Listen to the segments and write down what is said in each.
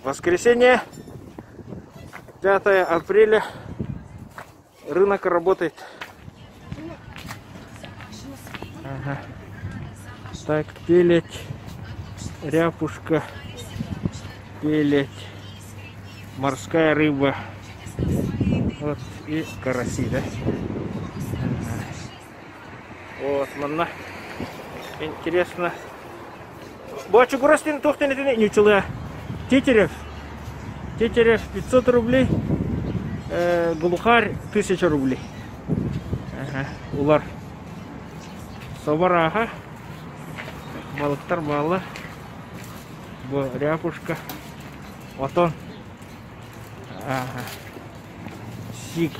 Воскресенье, 5 апреля, рынок работает. Ага. Так, пелеть, ряпушка, пелеть, морская рыба, вот и караси, да? Ага. Вот, манна интересно. Бочугурас диэн туох диэн этини ньучулуя. Тетерев. Тетерев 500 рублей. Э, глухарь 1000 рублей. Ага, улар. Собарааха. Балыктар бааллар. Бу ряпушка. Отон. Ага. Сик.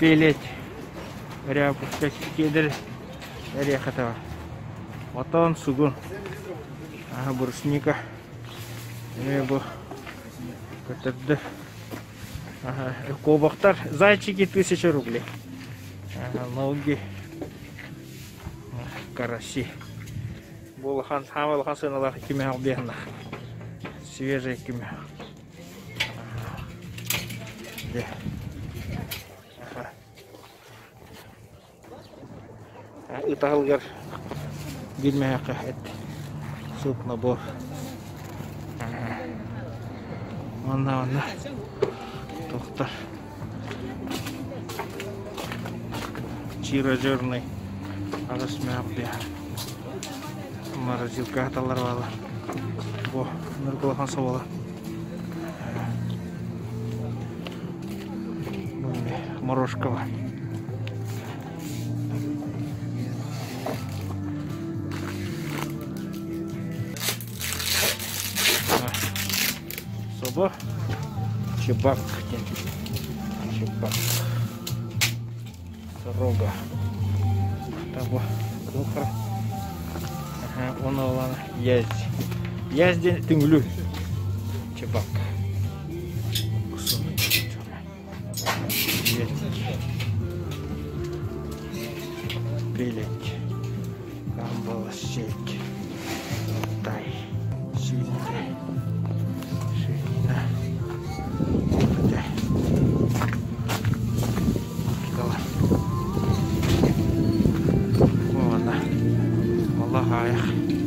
Пелеть. Ряпушка кедр эриэхэтэ Отон сугун. Ага, брусника. Эмиэ бу көтөрдөр. Ага, кобахтар. Зайчики 1000 рублей. Ага, ноги. Караси. Бу улахан, саамай улахан сыаналаах кимээх биэһиннэх. Свежий кимээх. Ага. Ага. Ытаһылыгар билмэһэххэ эт суп набор. Манна манна тохтор. Чиро жирный аҕыс мээх биэһэ. Морозилка хаталлар баалар. Бу ныргылахан собола. Морошкова. Собо. Чебак. Чебак. Сорога. Того. Кухар. Ага, он олан. Язь. Язь диэн түҥүлү. Чебак. Пелеть. Камбала сеть. Тай. Сильный. Ширина. Олох аҕыйах.